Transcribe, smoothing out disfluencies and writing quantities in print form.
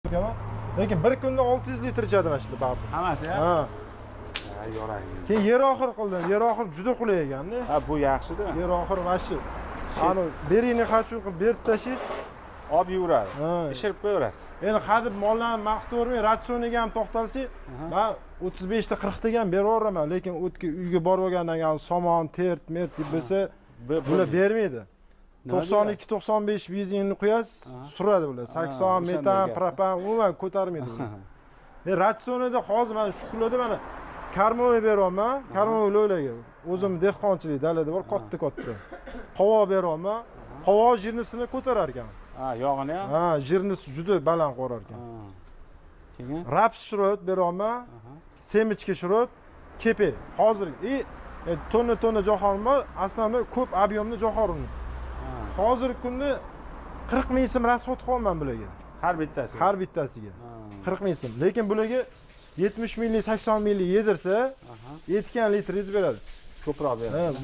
Ekan, lekin bir kunda 600 litr ichadi mana shular baribir. Hammasi ha? Ha. Ha, yorang. Keyin yer oxir qildim. Yer oxir juda qulay ekanda. Ha, bu yaxshida. Yer oxir mana. Ani beringni хочу qilib berib tashlaysiz. Olib yuradi. Ha. Ishirib qo'yaverasiz. Endi hadeb mollarni maqtavermay, ratsioniga ham to'xtalsak, man 35 ta 40 taga ham beraveraman, lekin o'tga uyga borib olgandan keyin somon, tert, mert deb bo'lsa, bular bermaydi. 92 95 benzinni quyasiz, suradi bular. 80 metan, propan umuman ko'tarmaydi bular. Ratsionida hozir mana shu kunlarda mana karmoviy beryapman, karmoviy lo'laga. O'zim dehqonchilik dalada bor, katta-katta. Qovoq beryapman. Qovoq jirnisini ko'tarar ekan. Ha, yog'ini ham? Ha, jirnisi juda baland qo'rar ekan. Keyin raps shirot beryapman. Semichka shirot, kepe. Hozir tonna-tonna jo'xorim bor, aslida ko'p объемli jo'xorim. Hozirgi kunda 40 ming so'm rasxod qilyapman bularga. Har bittasiga. Har bittasiga. 40 ming so'm. Lekin bularga 70 minglik, 80 minglik yedirsa, yetgan litringiz beradi. Ko'proq beradi.